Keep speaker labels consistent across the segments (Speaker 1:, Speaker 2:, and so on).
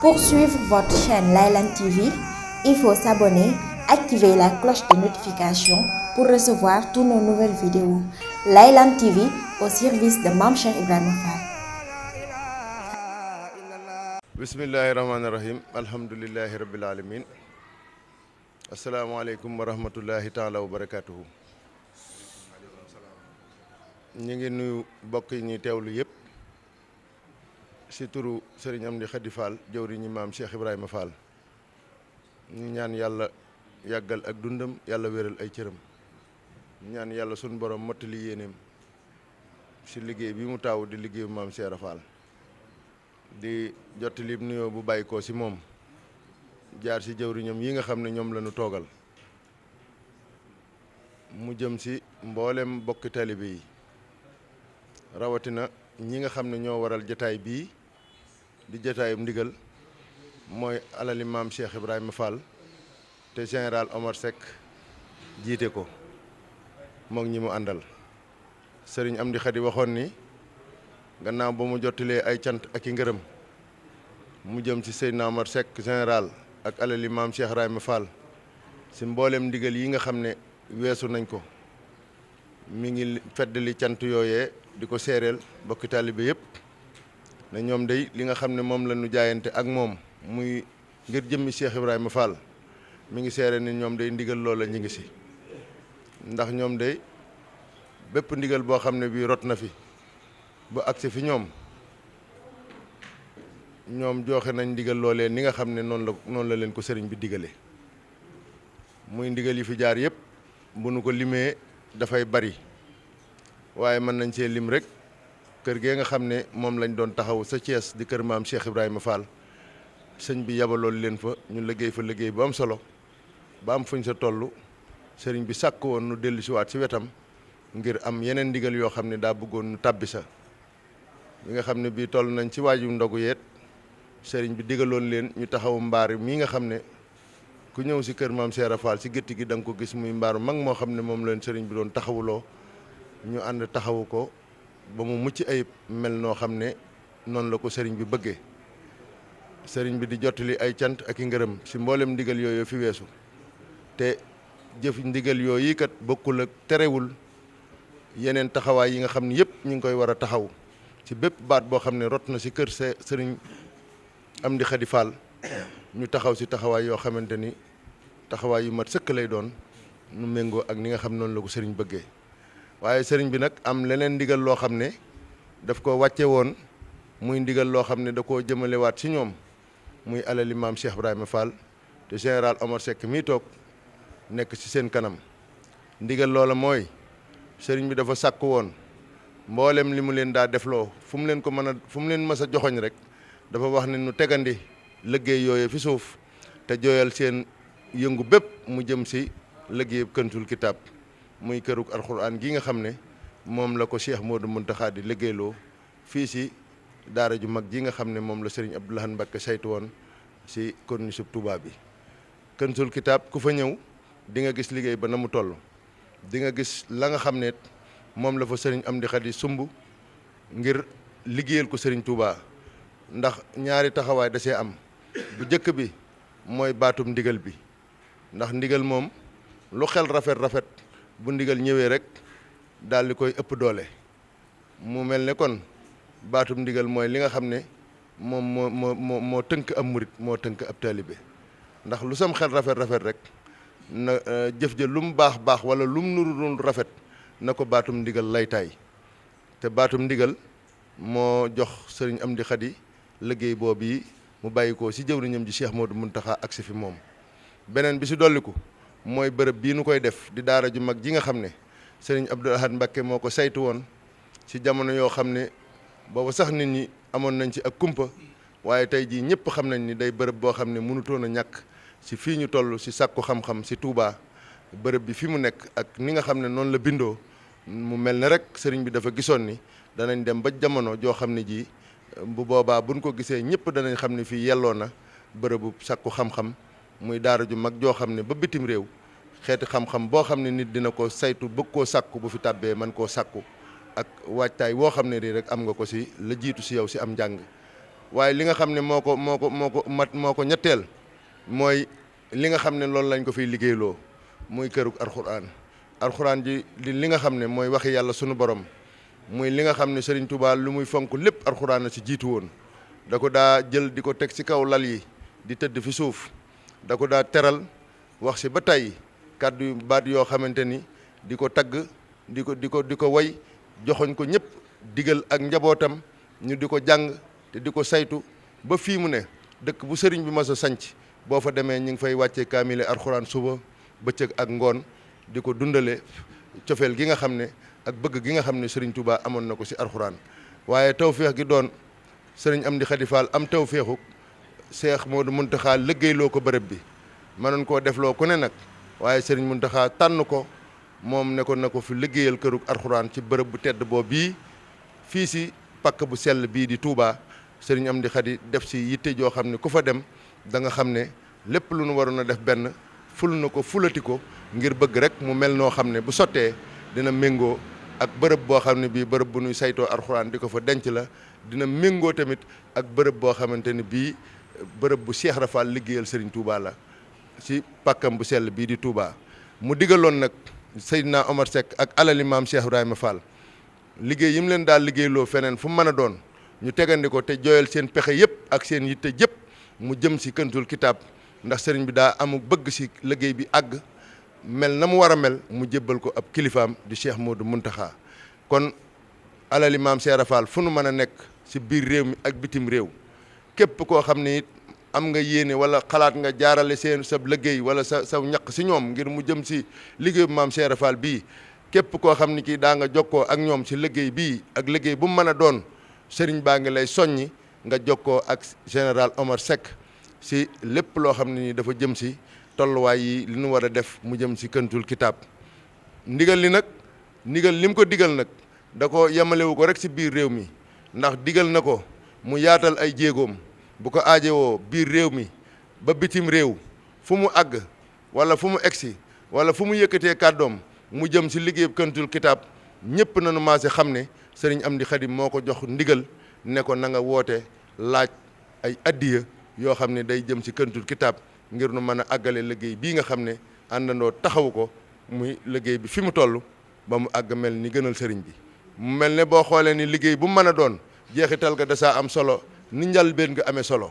Speaker 1: Pour suivre votre chaîne Laylan TV, il faut s'abonner, activer la cloche de notification pour recevoir toutes nos nouvelles vidéos. Laylan TV au service de Mame Cheikh Ibrahima Fall.
Speaker 2: bismillahi rahmaani rahim alhamdulillahi rabbil alamin asalaamaaleykum wa rahmatullahi taala wa barakatuhu. ñu ngi nuyu mbokk yi ñuy teewlu yëpp si turu Serigne Amdi Khady Fall jëwriñu maam Cheikh Ibrahima Fall. ñu ñaan yàlla yàggal ak dundam yàlla wéral ay cëram. ñu ñaan yàlla sunu borom mottali yéeneem si liggéey bi mu taaw di liggéeyu maam Cheikh Fall. di jottali nuyoo bu bàyyi ko si moom jaar si jëwriñam yi nga xam ne ñoom la ñu toogal mu jëm si mboolem bokki taalibe yi rawatina ñi nga xam ne ñoo waral jataay bii di jataayum ndigal mooy alali maam Cheikh Ibrahima Fall te général Omar Seck jiite ko moog ñi mu àndal. sëriñ Amdi Khady waxoon ni gannaaw ba mu jottalee ay cant ak i ngërëm mu jëm ci Seydina Omar Seck général ak alali maam Cheikh Ibrahima Fall si mboolem ndigal yi nga xam ne weesu nañ ko mi ngi feddali cant yooyee di ko seereel bokki taalibe yëpp ne ñoom day li nga xam ne moom la ñu jaayante ak moom muy ngir jëmmi Cheikh Ibrahima Fall mi ngi seere ni ñoom day ndigal loola ñi ngi si ndax ñoom day bépp ndigal boo xam ne bii rot na fi ba agsi fi ñoom joxe nañ ndigal loolee ni nga xam ne noonu la leen ko sëriñ bi digale muy ndigal yi fi jaar yëpp bu nu ko limee dafay bari waaye mën nañ see lim rek kër gee nga xam ne moom lañ doon taxaw sa Thiès di kër maam Cheikh Ibrahima Fall sëñ bi yabaloon leen fa ñu liggéey fa liggéey bu am solo ba am fuñ sa toll sëriñ bi sàkk woon nu dellu si waat si wetam ngir am yeneen ndigal yoo xam ne daa bëggoon nu tàbbi sa bi nga xam ne bii toll nañ ci waaju ndogu yeet sëriñ bi digaloon leen ñu taxawu mbaar mii nga xam ne ku ñëw si kër maam Cheikh Fall si gétt gi da nga ko gis muy mbaaru mag moo xam ne moom leen sëriñ bi doon taxawuloo ñu ànd taxawu ko ba mu mucc ayib mel noo xam ne noonu la ko sëriñ bi bëggee. sëriñ bi di jottali ay cant ak i ngërëm si mboolem ndigal yooyu fi weesu te jëf ndigal yooyu kat bokkul ak terewul yeneen taxawaay yi nga xam ne yëpp ñu ngi koy war a taxaw ci bépp baat boo xam ne rot na si kër sëriñ Amdi Khady Fall ñu taxaw si taxawaay yoo xamante ni taxawaay yu mat sëkk lay doon nu méngoo ak ni nga xam noonu la ko sëriñ bëggee. waaye sëriñ bi nag am leneen ndigal loo xam ne daf ko wàcce woon muy ndigal loo xam ne da koo jëmalewaat si ñoom muy alali maam Cheikh Ibrahima Fall te général Omar Seck mii toog nekk ci seen kanam. ndigal loola mooy sëriñ bi dafa sàkk woon mboolem li mu leen daa defloo fu mu leen mës a joxoñ rek dafa wax ne nu tegandi liggéey yooyu fi suuf te jooyal seen yëngu bépp mu jëm si liggéey Kanzul Kitab muy këruk alxuraan gi nga xam ne moom la ko Cheikh Modou Mountakha di liggéeyloo fii si daara ju mag ji nga xam ne moom la sëriñ Abdou Lahad Mbacké saytu woon si corniche Touba bi. Kanzul Kitab ku fa ñëw di nga gis liggéey ba na mu toll di nga gis la nga xam ne moom la fa sëriñ Amdi Khady sumb ngir liggéeyal ko sëriñ Touba ndax ñaari taxawaay da see am bu njëkk bi mooy baatum ndigal bi ndax ndigal moom lu xel rafet bu ndigal ñëwee rek daal di koy ëpp doole mu mel ne kon baatum ndigal mooy li nga xam ne moom moo tënk ab murit moo tënk ab taalibe ndax lu sam xel rafet rek na jëf ja lu mu baax wala lu mu nuru rafet na ko baatum ndigal laytaay te baatum ndigal moo jox sëriñ Amdi Khady liggéey boobu yi mu bàyyi ko si jëwriñam ji Cheikh Modou Mountakha agsi fi moom. beneen bi si dolliku mooy bërëb bii nu koy def di daara ju mag ji nga xam ne sëriñ Abdou Lahad Mbacké moo ko saytu woon si jamono yoo xam ne booba sax nit ñi amoon nañ ci ak kumpa waaye tey jii ñëpp xam nañ ni day bërëb boo xam ne mënutoon a ñàkk si fii ñu toll si sàkku xam-xam si Touba. bërëb bi fi mu nekk ak ni nga xam ne noonu la bindoo mu mel ne rek sëriñ bi dafa gisoon ni danañ dem ba jamono joo xam ne ji bu boobaa buñ ko gisee ñëpp danañ xam ne fii yelloo na bërëbu sàkku xam-xam muy daara ju mag joo xam ne ba bitim réew xeeti xam-xam boo xam ne nit dina ko saytu bëgg koo sàkku bu fi tàbbee man koo sàkku ak waajtaay woo xam ne rii rek am nga ko si la jiitu si yow si am njàng waaye li nga xam ne moo ko ñetteel mooy li nga xam ne loolu lañ ko fiy liggéeyloo muy kërug alxuraan ji di li nga xam ne mooy waxi yàlla sunu borom muy li nga xam ne Serigne Touba lu muy fonk lépp alxuraan a ci jiitu woon da ko daa jël di ko teg ci kaw lal yi di tëdd fi suuf da ko daa teral wax ci ba tey kàddu yu baat yoo xamante ni di ko tagg di ko way joxoñ ko ñëpp digal ak njabootam ñu di ko jàng te di ko saytu ba fii mu ne dëkk bu sëriñ bi mas a sanc boo fa demee ñu ngi fay wàccee kaamile alxuraan suba bëccëg ak ngoon di ko dundale cofeel gi nga xam ne ak bëgg gi nga xam ne sëriñ Touba amoon na ko ci alxuraan waaye tawféex gi doon sëriñ Amdi Khady Fall am tawféexu Cheikh Modou Mountakha liggéeyloo ko bërëb bi mënoon koo defloo ku ne nag waaye sëriñ Mountakha tànn ko moom ne ko na ko fi liggéeyal kërug alxuraan ci bërëb bu tedd boo bii fii ci pakk bu sell bii di Touba sëriñ Amdi Khady def ci yitte joo xam ne ku fa dem da nga xam ne lépp lu nu waroon a def benn ful na ko fulati ko ngir bëgg rek mu mel noo xam ne bu sottee dina méngoo ak bërëb boo xam ne bii bërëb bu nuy saytoo alxuraan di ko fa denc la dina méngoo tamit ak bërëb boo xamante ni bii bërëb bu Cheikh Rafal liggéeyal Serigne Touba la ci pàkkam bu sell bii di Touba. mu digaloon nag Seydina Omar Seck ak alali maam Cheikh Ibrahima Fall liggéey yi mu leen daal liggéeyloo feneen fu mu mën a doon ñu tegandi ko te jooyal seen pexe yëpp ak seen yitte yëpp mu jëm ci Kanzul Kitab ndax sëriñ bi daa amu bëgg ci liggéey bi àgg mel na mu war a mel mu jébbal ko ab kilifaam di Cheikh Modou Mountakha. kon alali maam Cheikh Rafal fu nu mën a nekk ci biir réew mi ak bitim réew képp koo xam ne it am nga yéene wala xalaat nga jaarale seen sa liggéey wala sa ñaq ci ñoom ngir mu jëm ci liggéey bu maam Cheikh Rafal bii képp koo xam ne kii daa nga jokkoo ak ñoom ci liggéey bii ak liggéey bu mu mën a doon sëriñ baa ngi lay soññi nga jokkoo ak général Omar Seck ci lépp loo xam ne ni dafa jëm ci tolluwaay yi li ñu war a def mu jëm ci Kanzul Kitab ndigal li mu ko digal nag da ko yemalewu ko rek ci biir réew mi ndax digal na ko mu yaatal ay jéegoom bu ko aajewoo biir réew mi ba bitim réew fu mu àgg wala fu mu egsi wala fu mu yëkkatee kàddoom mu jëm ci liggéeyub Kanzul Kitab ñëpp nañu maase xam ne sëriñ Amdi Khady moo ko jox ndigal ne ko na nga woote laaj ay addiya yoo xam ne day jëm ci Kanzul Kitab ngir nu mën a àggale liggéey bii nga xam ne àndandoo taxawu ko muy liggéey bi fi mu toll ba mu àgg mel ni gënal sëriñ bi mu mel ne boo xoolee ni liggéey bu mu mën a doon jeexital ga dasaa am solo ni njalbeen nga amee solo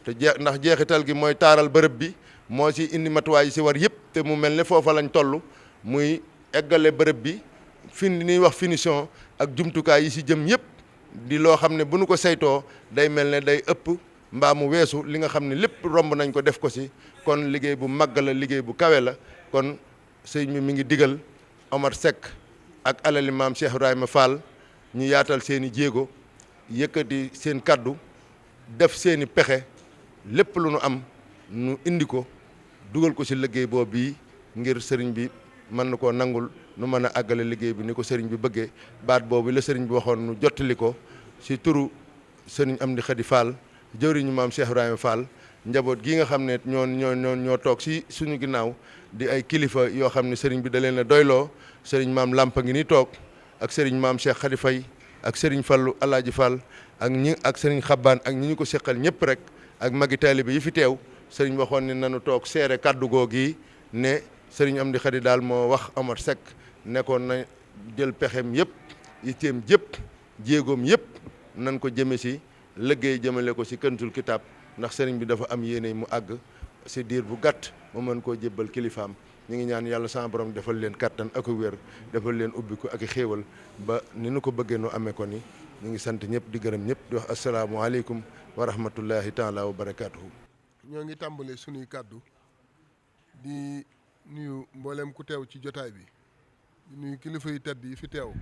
Speaker 2: te ndax jeexital gi mooy taaral bërëb bi moo ci indi matuwaay yi ci war yëpp te mu mel ne foofa lañ toll muy eggale bërëb bi ni ñuy wax finition ak jumtukaay yi ci jëm yëpp di loo xam ne bu nu ko saytoo day mel ne day ëpp mbaa mu weesu li nga xam ne lépp romb nañ ko def ko ci kon liggéey bu màgg la liggéey bu kawe la kon sëñ mi ngi digal Omar Seck ak alali maam Cheikh Ibrahima Fall ñu yaatal seeni jéego yëkkati seen kaddu def seeni pexe lépp lu nu am nu indi ko dugal ko ci liggéey boobu bii ngir sëriñ bi mën na koo nangul nu mën a àggale liggéey bi ni ko sëriñ bi bëggee baat boobu la sëriñ bi waxoon nu jottali ko ci turu sëriñ Amdi Khady Fall jëwriñu maam Cheikh Ibrahima Fall njaboot gi nga xam ne ñoo toog ci suñu ginnaaw di ay kilifa yoo xam ne sëriñ bi da leen a doyloo sëriñ maam Lampa ngi ni toog ak sëriñ maam Cheikh Khady Faye ak sëriñ Fallu Alaaji Fall ak sëriñ Xabbaan ak ñi ñu ko seqal ñëpp rek ak magi taalibe yi fi teew sëriñ waxoon ne nanu toog seere kàddu googi ne sëriñ Amdi Khady daal moo wax Omar Seck nekkoon na jël pexem yëpp yitteem jëpp jéegoom yëpp nan ko jëme ci liggéey jëmale ko ci Kanzul Kitab ndax sëriñ bi dafa am yéene mu àgg ci diir bu gàtt mu mën koo jébbal kilifaam ñu ngi ñaan yàlla sama borom defal leen kattan ak wér defal leen ubbiku ak xéewal ba ni nu ko bëggee nu amee ko ni ñu ngi sant ñëpp di gërëm ñëpp di wax asalaamualeykum wa rahmatullahi taala wa barakaatuhu.
Speaker 3: ñoo ngi tàmbale sunuy kàddu di nuyu mboolem ku teew ci jotaay bi di nuyu kilifa yu tedd yi fi teew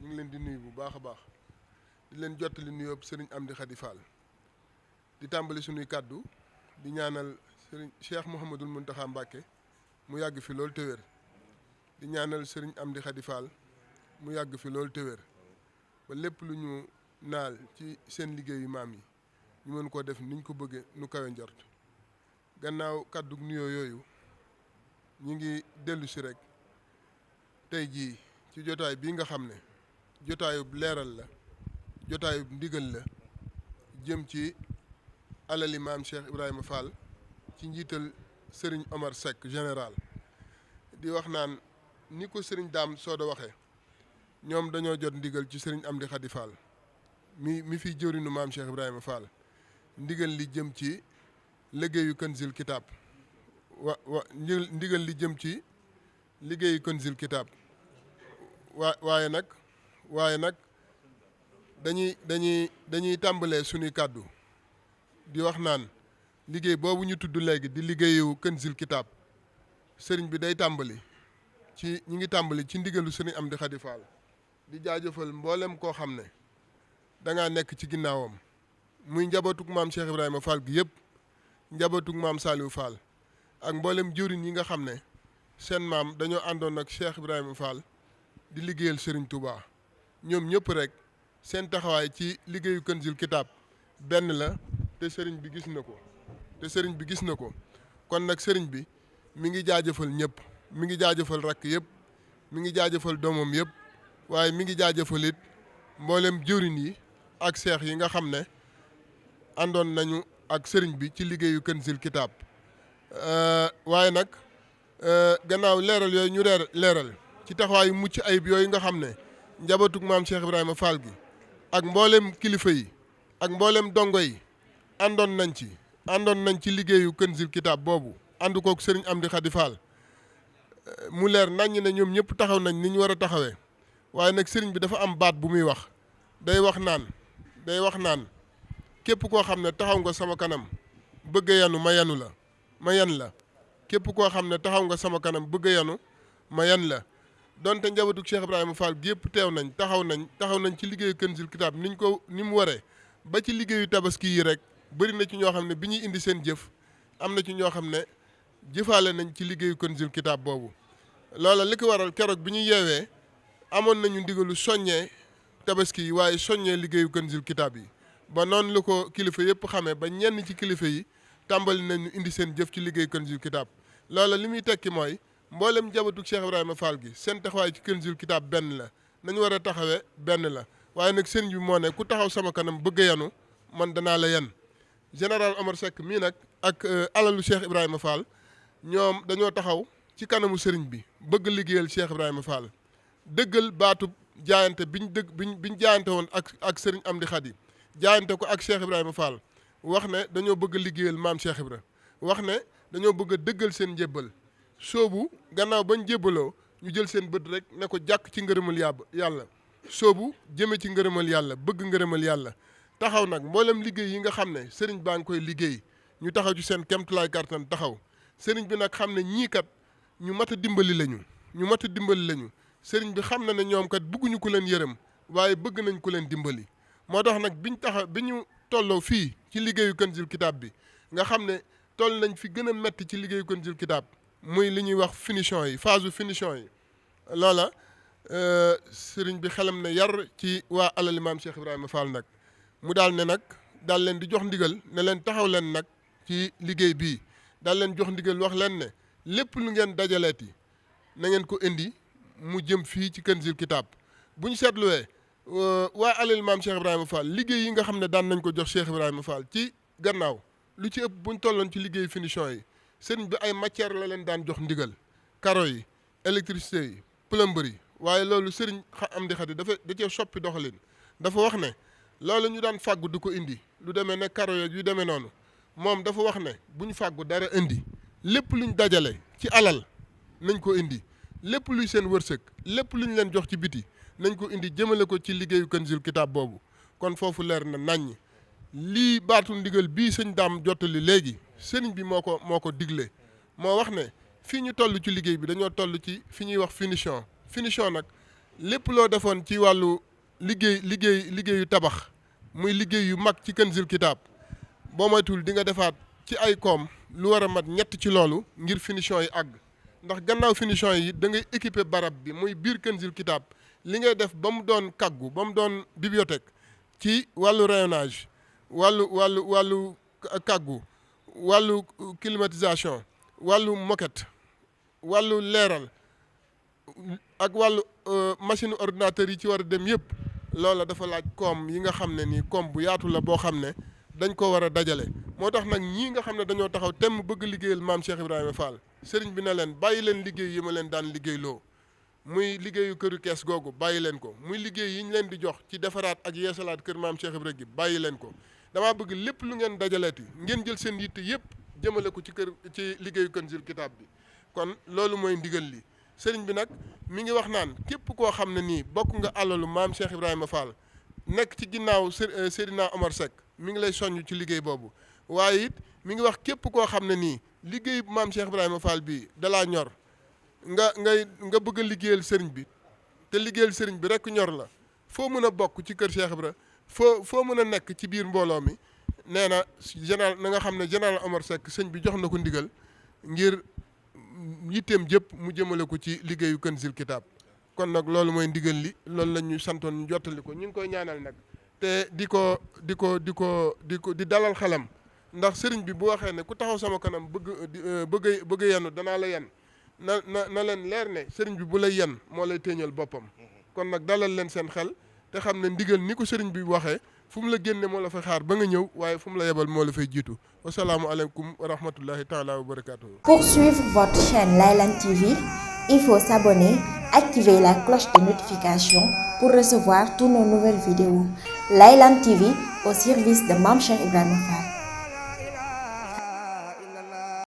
Speaker 3: ñu ngi leen di nuyu bu baax a baax di leen jottali nuyoo sëriñ Amdi Khady Fall di tàmbali sunuy kàddu di ñaanal sëriñ Cheikh Mouhamadul Mountakha Mbacké mu yàgg fi loolu te wér di ñaanal sëriñ Amdi Khady Fall mu yàgg fi loolu te wér ba lépp lu ñu naal ci seen liggéeyu maam yi ñu mën koo def niñ ko bëggee nu kawe njort gannaaw kàddu nuyoo yooyu ñu ngi dellu si rek tey jii ci jotaay bii nga xam ne jotaayu leeral la jotaayu ndigal la jëm ci alali maam Cheikh Ibrahima Fall ci njiital sëriñ Omar Seck général di wax naan ni ko sëriñ Daam Sooda waxee ñoom dañoo jot ndigal ci sëriñ Amdi Khady Fall mi fiy jëwrinu maam Cheikh Ibrahima Fall ndigal li jëm ci liggéeyu Kanzul Kitab ndigal li jëm ci liggéeyu Kanzul Kitab waaye nag dañuy tàmbalee suñuy kàddu di wax naan liggéey boobu ñu tudd léegi di liggéeyu Kanzul Kitab sëriñ bi day tàmbali ñi ngi tàmbali ci ndigalu sëriñ Amdi Khady Fall di jaajëfal mboolem koo xam ne dangaa nekk ci ginnaawam muy njabootug maam Cheikh Ibrahima Fall gi yëpp njabootug maam Saliou Fall ak mboolem jëwriñ yi nga xam ne seen maam dañoo àndoon ak Cheikh Ibrahima Fall di liggéeyal sëriñ Touba ñoom ñëpp rek seen taxawaay ci liggéeyu Kanzul Kitab benn la te sëriñ bi gis na ko kon nag sëriñ bi mi ngi jaajëfal ñëpp mi ngi jaajëfal rakk yëpp mi ngi jaajëfal doomam yëpp waaye mi ngi jaajëfal it mboolem jëwriñ yi ak seex yi nga xam ne àndoon nañu ak sëriñ bi ci liggéeyu Kanzul Kitab waaye nag gannaaw leeral yooyu ñu leeral ci taxawaayu mucc ayib yooyu nga xam ne njabootug maam Cheikh Ibrahima Fall gi ak mboolem kilifa yi ak mboolem dongo yi àndoon nañ ci liggéeyu Kanzul Kitab boobu ànd kook sëriñ Amdi Khady Fall mu leer naññ ne ñoom ñëpp taxaw nañ ni ñu war a taxawee waaye nag sëriñ bi dafa am baat bu muy wax day wax naan képp koo xam ne taxaw nga sama kanam bëgg yanu ma yan la képp koo xam ne taxaw nga sama kanam bëgg yanu ma yan la donte njabootu Cheikh Ibrahima Fall gi yëpp teew nañ taxaw nañ ci liggéeyu Kanzul Kitab ni mu waree ba ci liggéeyu tabaski yi rek bëri na ci ñoo xam ne bi ñuy indi seen jëf am na ci ñoo xam ne jëfaale nañ ci liggéeyu Kanzul Kitab boobu loola li ko waral keroog bi ñu yeewee amoon nañu ndigalu soññee tabaski yi waaye soññee liggéeyu Kanzul Kitab yi ba noonu la ko kilifa yëpp xamee ba ñenn ci kilifa yi tàmbali nañu indi seen jëf ci liggéeyu Kanzul Kitab loola li muy tekki mooy mboolem njabootu Cheikh Ibrahima Fall gi seen taxawaay ci Kanzul Kitab benn la nañu war a taxawee benn la waaye nag sëriñ bi moo ne ku taxaw sama kanam bëgg yanu man danaa la yan général Omar Seck mii nag ak alalu Cheikh Ibrahima Fall ñoom dañoo taxaw ci kanamu sëriñ bi bëgg liggéeyal Cheikh Ibrahima Fall dëggal baatub jaayante biñ jaayante woon ak sëriñ Amdi Khady jaayante ko ak Cheikh Ibrahima Fall wax ne dañoo bëgg liggéeyal maam Cheikh Ibra wax ne dañoo bëgg a dëggal seen njébbal soobu gannaaw bañ jébbaloo ñu jël seen bët rek ne ko jàkk ci ngërëmal yàlla soobu jëme ci ngërëmal yàlla bëgg ngërëmal yàlla taxaw nag mboolem liggéey yi nga xam ne sëriñ baa ngi koy liggéey ñu taxaw ci seen kemtulaay kartan taxaw sëriñ bi nag xam ne ñii kat ñu mat a dimbali lañu sëriñ bi xam na ne ñoom kat bëgguñu ku leen yërëm waaye bëgg nañ ku leen dimbali moo tax nag bi ñu tolloo fii ci liggéeyu Kanzul Kitab bi nga xam ne toll nañ fi gën a metti ci liggéeyu Kanzul Kitab muy li ñuy wax finition yi phase finition yi loola sëriñ bi xelam ne yar ci waa alali maam Cheikh Ibrahima Fall nag mu daal ne nag daal leen di jox ndigal ne leen taxaw leen nag ci liggéey bii daal leen jox ndigal wax leen ne lépp lu ngeen dajaleeti na ngeen ko indi mu jëm fii ci Kanzul Kitab bu ñu seetluwee waa alali maam Cheikh Ibrahima Fall liggéey yi nga xam ne daan nañ ko jox Cheikh Ibrahima Fall ci gannaaw lu ci ëpp bu ñu tolloon ci liggéey finition yi sëriñ bi ay matière la leen daan jox ndigal carreaux yi électricité yi plomberie waaye loolu sëriñ Amdi Khady da cee soppi doxalin dafa wax ne loolu ñu daan fàggu du ko indi lu demee ne carreaux yeeg yu demee noonu moom dafa wax ne bu ñu fàggu dara indi lépp luñ dajale ci alal nañ ko indi lépp luy seen wërsëg lépp luñ leen jox ci biti nañ ko indi jëmale ko ci liggéeyu Kanzul Kitab boobu kon foofu leer na naññ lii baatu ndigal bii sëñ daam jottali léegi sëriñ bi moo ko digle moo wax ne fii ñu toll ci liggéey bi dañoo toll ci fi ñuy wax finition nag lépp loo defoon ci wàllu liggéeyu tabax muy liggéey yu mag ci Kanzul Kitab boo moytuwul di nga defaat ci ay koom lu war a mat ñett ci loolu ngir finition yi àgg ndax gannaaw finition yi da ngay équiper barab bi muy biir Kanzul Kitab li ngay def ba mu doon kaggu ba mu doon bibliothèque ci wàllu rayonnage wàllu kaggu wàllu climatisation wàllu moquette wàllu leeral ak wàllu machine ordinateur yi ci war a dem yëpp loola dafa laaj koom yi nga xam ne nii koom bu yaatu la boo xam ne dañ ko war a dajale moo tax nag ñii nga xam ne dañoo taxaw temm bëgg liggéeyal maam Cheikh Ibrahima Fall sëriñ bi na leen bàyyi leen liggéey yi ma leen daan liggéeyloo muy liggéeyu këru kees googu bàyyi leen ko muy liggéey yi ñu leen di jox ci defaraat ak yeesalaat kër maam Cheikh Ibrahima gi bàyyi leen ko damaa bëgg lépp lu ngeen dajaleeti ngeen jël seen yitte yëpp jëmale ko ci liggéeyu Kanzul Kitab bi kon loolu mooy ndigal li sëriñ bi nag mi ngi wax naan képp koo xam ne nii bokk nga alalu maam Cheikh Ibrahima Fall nekk ci ginnaaw Seydina Omar Seck mi ngi lay soññ ci liggéey boobu waaye it mi ngi wax képp koo xam ne nii liggéey maam Cheikh Ibrahima Fall bii dalaa ñor nga bëgg a liggéeyal sëriñ bi te liggéeyal sëriñ bi rek ñor la foo mën a bokk ci kër Cheikh Ibra foo mën a nekk ci biir mbooloo mi nee na général na nga xam ne général Omar Seck sëñ bi jox na ko ndigal ngir yitteem jëpp mu jëmale ko ci liggéeyu Kanzul Kitab kon nag loolu mooy ndigal li loolu la ñu santoon ñu jottali ko ñu ngi koy ñaanal nag te di dalal xelam ndax sëriñ bi bu waxee ne ku taxaw sama kanam bëgg yenu danaa la yen na leen leer ne sëriñ bi bu lay yen moo lay téeñal boppam kon nag dalal leen seen xel te xam ne ndigal ni ko sëriñ bi waxee fu mu la génne moo la fay xaar ba nga ñëw waaye fu mu la yebal moo la fay jiitu wasalaamualeykum wa rahmatullahi taala wa barakatuhu.
Speaker 1: Pour suivre votre chaîne Laylan TV, il faut s'abonner, activer la cloche de notification pour recevoir toutes nos nouvelles vidéos. Laylan TV au service de Mame Cheikh Ibrahima Fall.